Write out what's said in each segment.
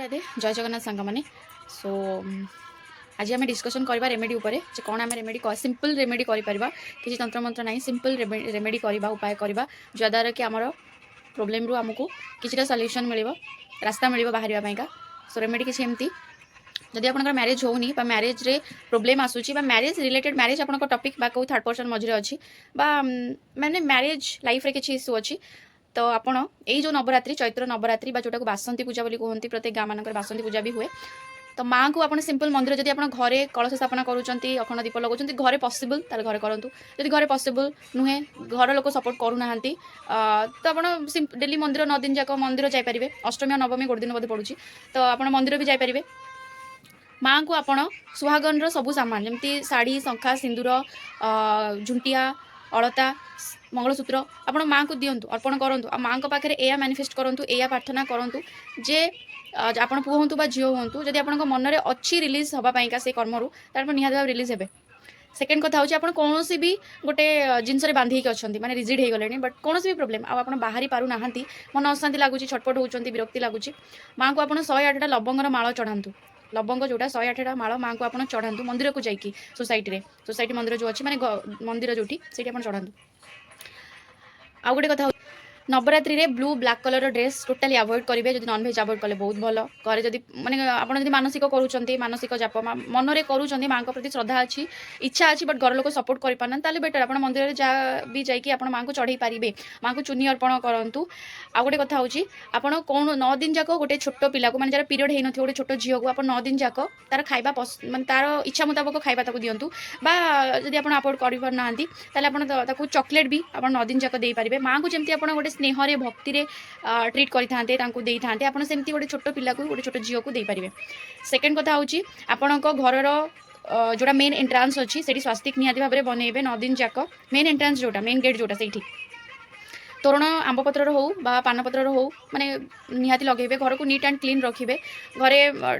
ରାଧେ, ଜୟ ଜଗନ୍ନାଥ ସାଙ୍ଗମାନେ। ସୋ ଆଜି ଆମେ ଡିସ୍କସନ୍ କରିବା ରେମେଡ଼ି ଉପରେ ଯେ କ'ଣ ଆମେ ରେମେଡ଼ି, ସିମ୍ପଲ୍ ରେମେଡ଼ି କରିପାରିବା। କିଛି ତନ୍ତ୍ରମନ୍ତ୍ର ନାହିଁ, ସିମ୍ପଲ୍ ରେମେଡ଼ି କରିବା, ଉପାୟ କରିବା, ଯାହାଦ୍ୱାରା କି ଆମର ପ୍ରୋବ୍ଲେମରୁ ଆମକୁ କିଛିଟା ସଲ୍ୟୁସନ୍ ମିଳିବ, ରାସ୍ତା ମିଳିବ ବାହାରିବା ପାଇଁକା। ସୋ ରେମେଡ଼ି କିଛି ଏମିତି, ଯଦି ଆପଣଙ୍କର ମ୍ୟାରେଜ୍ ହେଉନି ବା ମ୍ୟାରେଜ୍ରେ ପ୍ରୋବ୍ଲେମ୍ ଆସୁଛି ବା ମ୍ୟାରେଜ୍ ରିଲେଟେଡ୍, ମ୍ୟାରେଜ୍ ଆପଣଙ୍କ ଟପିକ୍ ବା କେଉଁ ଥାର୍ଡ଼ ପର୍ସନ୍ ମଝିରେ ଅଛି ବା ମାନେ ମ୍ୟାରେଜ୍ ଲାଇଫ୍ରେ କିଛି ଇସ୍ୟୁ ଅଛି, ତ ଆପଣ ଏଇ ଯେଉଁ ନବରାତ୍ରି, ଚୈତ୍ର ନବରାତ୍ରି ବା ଯେଉଁଟାକୁ ବାସନ୍ତୀ ପୂଜା ବୋଲି କୁହନ୍ତି, ପ୍ରତ୍ୟେକ ଗାଁ ମାନଙ୍କରେ ବାସନ୍ତୀ ପୂଜା ବି ହୁଏ, ତ ମାଆଙ୍କୁ ଆପଣ ସିମ୍ପଲ୍ ମନ୍ଦିର, ଯଦି ଆପଣ ଘରେ କଳସ ସ୍ଥାପନା କରୁଛନ୍ତି, ଅଖଣ୍ଡ ଦୀପ ଲଗାଉଛନ୍ତି, ଘରେ ପସିବଲ୍ ତାହେଲେ ଘରେ କରନ୍ତୁ। ଯଦି ଘରେ ପସିବଲ୍ ନୁହେଁ, ଘର ଲୋକ ସପୋର୍ଟ କରୁନାହାନ୍ତି, ତ ଆପଣ ଡେଲି ମନ୍ଦିର, 9 ଦିନ ଯାକ ମନ୍ଦିର ଯାଇପାରିବେ। ଅଷ୍ଟମୀ ଆଉ ନବମୀ ଗୋଟେ ଦିନ ବୋଧେ ପଡ଼ୁଛି, ତ ଆପଣ ମନ୍ଦିର ବି ଯାଇପାରିବେ। ମାଆଙ୍କୁ ଆପଣ ସୁହାଗନର ସବୁ ସାମାନ, ଯେମିତି ଶାଢ଼ୀ, ଶଙ୍ଖା, ସିନ୍ଦୁର, ଝୁଣ୍ଟିଆ, ଅଳତା, ମଙ୍ଗଳସୂତ୍ର ଆପଣ ମାଆଙ୍କୁ ଦିଅନ୍ତୁ, ଅର୍ପଣ କରନ୍ତୁ। ଆଉ ମାଆଙ୍କ ପାଖରେ ଏଇଆ ମ୍ୟାନିଫେଷ୍ଟ କରନ୍ତୁ, ଏଇଆ ପ୍ରାର୍ଥନା କରନ୍ତୁ ଯେ ଆପଣ ପୁଅ ହୁଅନ୍ତୁ ବା ଝିଅ ହୁଅନ୍ତୁ, ଯଦି ଆପଣଙ୍କ ମନରେ ଅଛି ରିଲିଜ୍ ହେବା ପାଇଁକା ସେ କର୍ମରୁ, ତାହେଲେ ଆପଣ ନିହାତି ଭାବେ ରିଲିଜ୍ ହେବେ। ସେକେଣ୍ଡ କଥା ହେଉଛି, ଆପଣ କୌଣସି ବି ଗୋଟେ ଜିନିଷରେ ବାନ୍ଧି ହେଇକି ଅଛନ୍ତି, ମାନେ ରିଜିଡ୍ ହେଇଗଲେଣି, ବଟ୍ କୌଣସି ବି ପ୍ରୋବ୍ଲେମ୍ ଆଉ ଆପଣ ବାହାରି ପାରୁନାହାନ୍ତି, ମନ ଅଶାନ୍ତି ଲାଗୁଛି, ଛଟପଟ ହେଉଛନ୍ତି, ବିରକ୍ତି ଲାଗୁଛି, ମାଆଙ୍କୁ ଆପଣ 108ଟା ଲବଙ୍ଗର ମାଳ ଚଢ଼ାନ୍ତୁ। ଲବଙ୍ଗ ଯେଉଁଟା, 108ଟା ମାଳ ମାଆଙ୍କୁ ଆପଣ ଚଢ଼ାନ୍ତୁ ମନ୍ଦିରକୁ ଯାଇକି, ସୋସାଇଟିରେ, ସୋସାଇଟି ମନ୍ଦିର ଯେଉଁ ଅଛି, ମାନେ ମନ୍ଦିର ଯେଉଁଠି, ସେଇଠି ଆପଣ ଚଢ଼ାନ୍ତୁ। ଆଉ ଗୋଟେ କଥା, ନବରାତ୍ରିରେ ବ୍ଲୁ ବ୍ଲାକ୍ କଲର୍ର ଡ୍ରେସ୍ ଟୋଟାଲି ଆଭଏଡ଼ କରିବେ। ଯଦି ନନଭେଜ୍ ଆଭଏଡ଼ କଲେ ବହୁତ ଭଲ। ଘରେ ଯଦି ମାନେ ଆପଣ ଯଦି ମାନସିକ କରୁଛନ୍ତି, ମାନସିକ ଜାପ ମନରେ କରୁଛନ୍ତି, ମାଆଙ୍କ ପ୍ରତି ଶ୍ରଦ୍ଧା ଅଛି, ଇଚ୍ଛା ଅଛି, ବଟ୍ ଘର ଲୋକ ସପୋର୍ଟ କରିପାରୁନାହାନ୍ତି, ତାହେଲେ ବେଟର୍ ଆପଣ ମନ୍ଦିରରେ ଯାହା ବି ଯାଇକି ଆପଣ ମାଆଙ୍କୁ ଚଢ଼େଇ ପାରିବେ। ମାଆଙ୍କୁ ଚୁନି ଅର୍ପଣ କରନ୍ତୁ। ଆଉ ଗୋଟେ କଥା ହେଉଛି, ଆପଣ କ'ଣ 9 ଦିନ ଯାକ ଗୋଟେ ଛୋଟ ପିଲାକୁ, ମାନେ ଯାହାର ପିରିୟଡ଼ ହେଇନଥିବ, ଗୋଟେ ଛୋଟ ଝିଅକୁ ଆପଣ 9 ଦିନ ଯାକ ତାର ଖାଇବା, ମାନେ ତାର ଇଚ୍ଛା ମୁତାବକ ଖାଇବା ତାକୁ ଦିଅନ୍ତୁ। ବା ଯଦି ଆପଣ ଆଫୋର୍ଡ଼ କରିପାରୁନାହାନ୍ତି, ତାହେଲେ ଆପଣ ତାକୁ ଚକୋଲେଟ୍ ବି ଆପଣ 9 ଦିନ ଯାକ ଦେଇପାରିବେ। ମାଆଙ୍କୁ ଯେମିତି ଆପଣ ଗୋଟେ ସ୍ନେହରେ, ଭକ୍ତିରେ ଟ୍ରିଟ୍ କରିଥାନ୍ତେ, ତାଙ୍କୁ ଦେଇଥାନ୍ତେ, ଆପଣ ସେମିତି ଗୋଟେ ଛୋଟ ପିଲାକୁ, ଗୋଟେ ଛୋଟ ଝିଅକୁ ଦେଇପାରିବେ। ସେକେଣ୍ଡ କଥା ହେଉଛି, ଆପଣଙ୍କ ଘରର ଯେଉଁଟା ମେନ୍ ଏଣ୍ଟ୍ରାନ୍ସ ଅଛି, ସେଠି ସ୍ୱାସ୍ତିକ ନିହାତି ଭାବରେ ବନେଇବେ 9 ଦିନ ଯାକ। ମେନ୍ ଏଣ୍ଟ୍ରାନ୍ସ ଯେଉଁଟା, ମେନ୍ ଗେଟ୍ ଯେଉଁଟା, ସେଇଠି ତୋରଣ ଆମ୍ବପତ୍ରର ହଉ ବା ପାନପତ୍ରର ହଉ, ମାନେ ନିହାତି ଲଗେଇବେ। ଘରକୁ ନିଟ୍ ଆଣ୍ଡ କ୍ଲିନ୍ ରଖିବେ। ଘରେ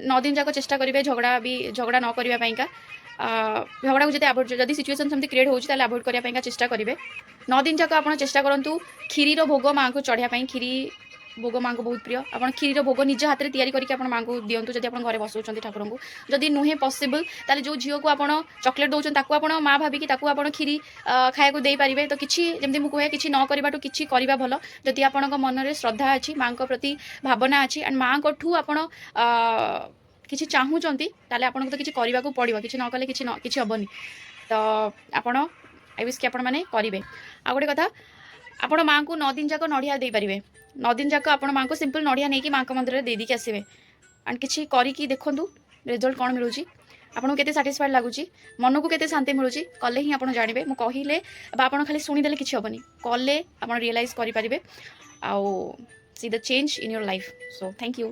9 ଦିନ ଯାକ ଚେଷ୍ଟା କରିବେ ଝଗଡ଼ା ବି ଝଗଡ଼ା ନ କରିବା ପାଇଁକା। ଝଗଡ଼ାକୁ ଯେତେ ଆଭଏଡ଼, ଯଦି ସିଚୁଏସନ୍ ସେମିତି କ୍ରିଏଟ୍ ହେଉଛି, ତାହେଲେ ଆଭଏଡ଼ କରିବା ପାଇଁକା ଚେଷ୍ଟା କରିବେ। 9 ଦିନ ଯାକ ଆପଣ ଚେଷ୍ଟା କରନ୍ତୁ କ୍ଷୀରିର ଭୋଗ ମାଆଙ୍କୁ ଚଢ଼ିବା ପାଇଁ। କ୍ଷୀରି ଭୋଗ ମାଆଙ୍କୁ ବହୁତ ପ୍ରିୟ। ଆପଣ କ୍ଷୀରିର ଭୋଗ ନିଜ ହାତରେ ତିଆରି କରିକି ଆପଣ ମାଆଙ୍କୁ ଦିଅନ୍ତୁ, ଯଦି ଆପଣ ଘରେ ବସାଉଛନ୍ତି ଠାକୁରଙ୍କୁ। ଯଦି ନୁହେଁ ପସିବଲ୍, ତାହେଲେ ଯେଉଁ ଝିଅକୁ ଆପଣ ଚକୋଲେଟ୍ ଦେଉଛନ୍ତି, ତାକୁ ଆପଣ ମା ଭାବିକି ତାକୁ ଆପଣ କ୍ଷୀରି ଖାଇବାକୁ ଦେଇପାରିବେ। ତ କିଛି, ଯେମିତି ମୁଁ କୁହେ, କିଛି ନ କରିବାଠୁ କିଛି କରିବା ଭଲ। ଯଦି ଆପଣଙ୍କ ମନରେ ଶ୍ରଦ୍ଧା ଅଛି, ମାଆଙ୍କ ପ୍ରତି ଭାବନା ଅଛି ଆଣ୍ଡ ମାଆଙ୍କଠୁ ଆପଣ କିଛି ଚାହୁଁଛନ୍ତି, ତାହେଲେ ଆପଣଙ୍କୁ ତ କିଛି କରିବାକୁ ପଡ଼ିବ। କିଛି ନ କଲେ କିଛି ହେବନି। ତ ଆପଣ, I wish କି ଆପଣମାନେ କରିବେ। ଆଉ ଗୋଟେ କଥା, ଆପଣ ମାଆଙ୍କୁ 9 ଦିନ ଯାକ ନଡ଼ିଆ ଦେଇପାରିବେ। 9 ଦିନ ଯାକ ଆପଣ ମାଆଙ୍କୁ ସିମ୍ପଲ୍ ନଡ଼ିଆ ନେଇକି ମାଆଙ୍କ ମନ୍ଦିରରେ ଦେଇଦେଇକି ଆସିବେ। ଆଣ୍ଡ କିଛି କରିକି ଦେଖନ୍ତୁ ରେଜଲ୍ଟ କ'ଣ ମିଳୁଛି, ଆପଣଙ୍କୁ କେତେ ସାଟିସ୍ଫାଏଡ଼ ଲାଗୁଛି, ମନକୁ କେତେ ଶାନ୍ତି ମିଳୁଛି। କଲେ ହିଁ ଆପଣ ଜାଣିବେ। ମୁଁ କହିଲେ ବା ଆପଣ ଖାଲି ଶୁଣିଦେଲେ କିଛି ହେବନି, କଲେ ଆପଣ ରିଏଲାଇଜ୍ କରିପାରିବେ ଆଉ see the change in your life. So thank you.